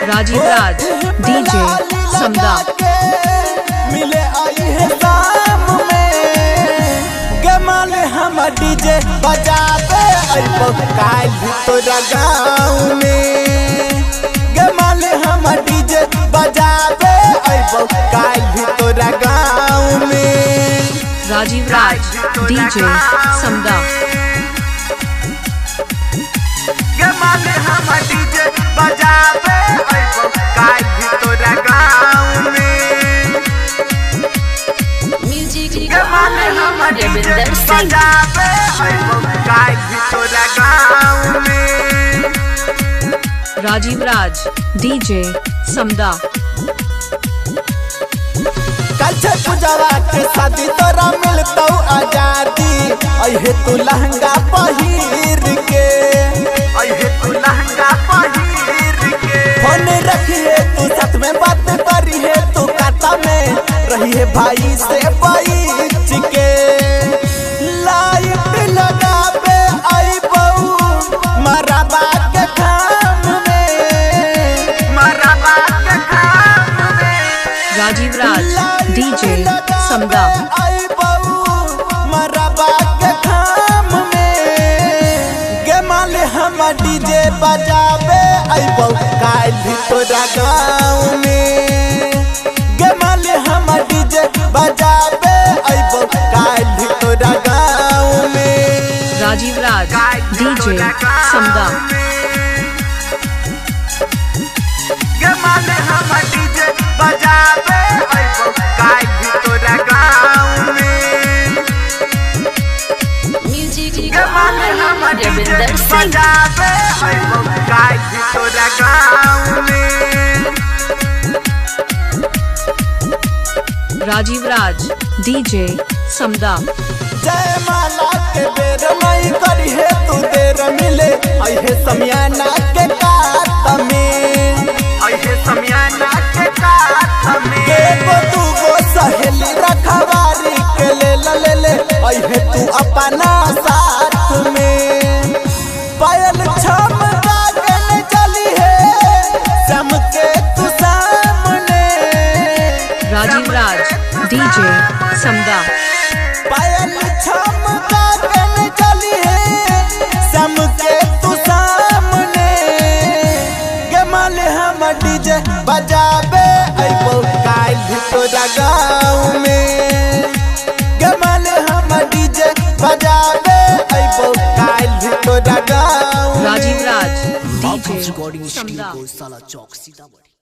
राजीव राज, DJ समदा। मिले आई है शाम में गमाल हम डीजे बजाबे अइबो काल्हि तोरा गाँव में। गमाल हम डीजे बजाबे अइबो काल्हि तोरा गाँव में। राजीव राज, DJ समदा। गमाल हम डीजे बजाबे अइबो काल्हि तोरा गाँव में। म्यूजिक गमाल हम डीजे रविंदर सिंह। बजाबे अइबो काल्हि तोरा गाँव में। राजीव राज, DJ समदा। कल छठ पूजवा के शादी तोरा मिलतौ आजादी, अहे तू लहंगा पहिर के, अहे तू लहंगा पहिर के। फोन रखिए तू साथ में बात करिए तू खाता में रहिए भाई से बच के। लाइट लगाबे अइबौ मरबा के खाम में, मरबा के खाम में। राजीव राज, DJ समदा। हम डीजे बजाबे अइबौ काल्हि तोरा गाँव में। गेमाल हम डीजे बजाबे अइबौ काल्हि तोरा गाँव में। राजीव राज, DJ समदा। गेमाल हम डीजे बजाबे अइबौ काल्हि तोरा गाँव में। म्यूजिक गमाल हम डीजे रविंदर सिंह। बजाबे अइबौ काल्हि तोरा गाँव में। राजीव राज, DJ समदा। जय माला के बेर नहीं करी है तू देर मिले अहे समियाना के कात में, अहे समियाना के कात में। एगो दूगो सहेली रखवारी के ले ले ले अहे तू अपना साथ में। पायल छम के चली है सम के तू सामने। राजीव राज, DJ समदा। पायल छम काटन चली है सम के तू सामने। गमाल हम डीजे बजाबे अइबौ काल्हि तोरा गाँव में। गमाल हम डीजे बजाबे अइबौ काल्हि तोरा गाँव में। राजीव राज, माँ DJ recording studio समदा। को साला चौक सीतामढ़ी।